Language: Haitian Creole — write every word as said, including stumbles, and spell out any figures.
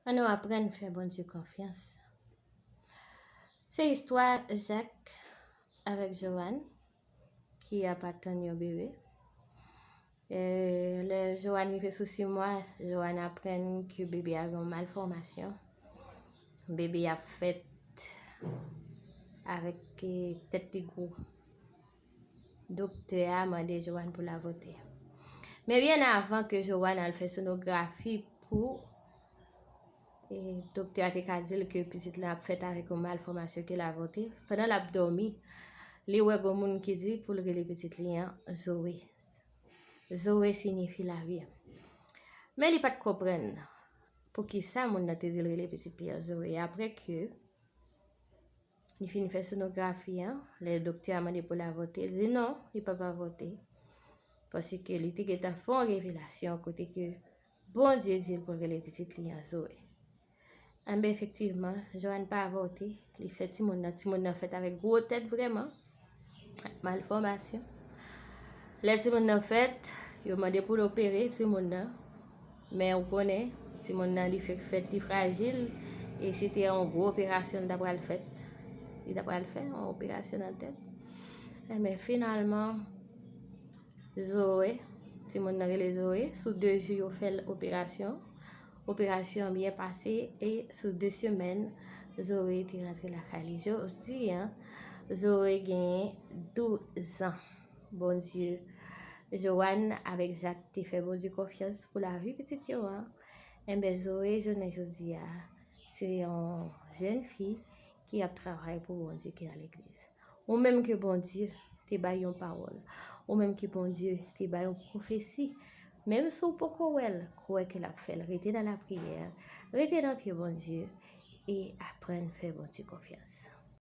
Ann nou aprann fè Bondye konfyans. Se istwa Jak avèk Joanne ki ap atann yon bebe. E, lè Joanne rive sou sis mwa, Joanne aprann ke bebe a gen yon malfòmasyon. Bebe a fèt avèk, e, tèt li gwo. Doktè a mande Joanne pou l avòte. Men byen avan ke Joanne al fè sonografi pou, e, doktè a te ka di l ke pitit la ap fèt avèk yon malfòmasyon, ke l avòte, pandan l ap dòmi, li wè gon moun ki di pou l rele pitit li an Zoe. Zoe siyifi lavi. Men li pa t konprann poukisa moun nan te di l rele pitit li an Zoe. Apre ke li fin fè sonografi an, lè doktè a mande pou l avòte, li di non, li p ap avòte. Paske li te gentan fè yon revelasyon kote ke Bondye di l pou l rele pitit li an Zoe. Enben, efektivman, Joanne pa avòte, li fè timoun nan. Timoun nan fèt avèk gwo tèt vrèman, malfòmasyon. Lè timoun nan fèt, yo mande pou l opere timoun nan. Men ou konnen, timoun nan li fèk fèt, li frajil, e se te yon gwo operasyon li ta pral fèt. Li ta pral fè yon operasyon nan tèt. Enben, finalman, Zoe, timoun nan rele Zoe, sou de jou yo fè l operasyon. Operasyon an byen pase e sou de semèn, Zoe te rantre lakay li. Jodi a, Zoe genyen douz an. Bondye, Joanne avèk Jak te fè Bondye konfyans pou lavi pitit yo an. Enben, Zoe, jounen jodi a, se yon jèn fi ki ap travay pou Bondye ki nan legliz. Ou menm ke Bondye te bay yon pawòl, ou menm ke Bondye te bay yon pwofesi, menm si w poko wè l, kwè ke l ap fè l. Rete nan lapriyè, rete nan pye Bondye e aprann fè Bondye konfyans.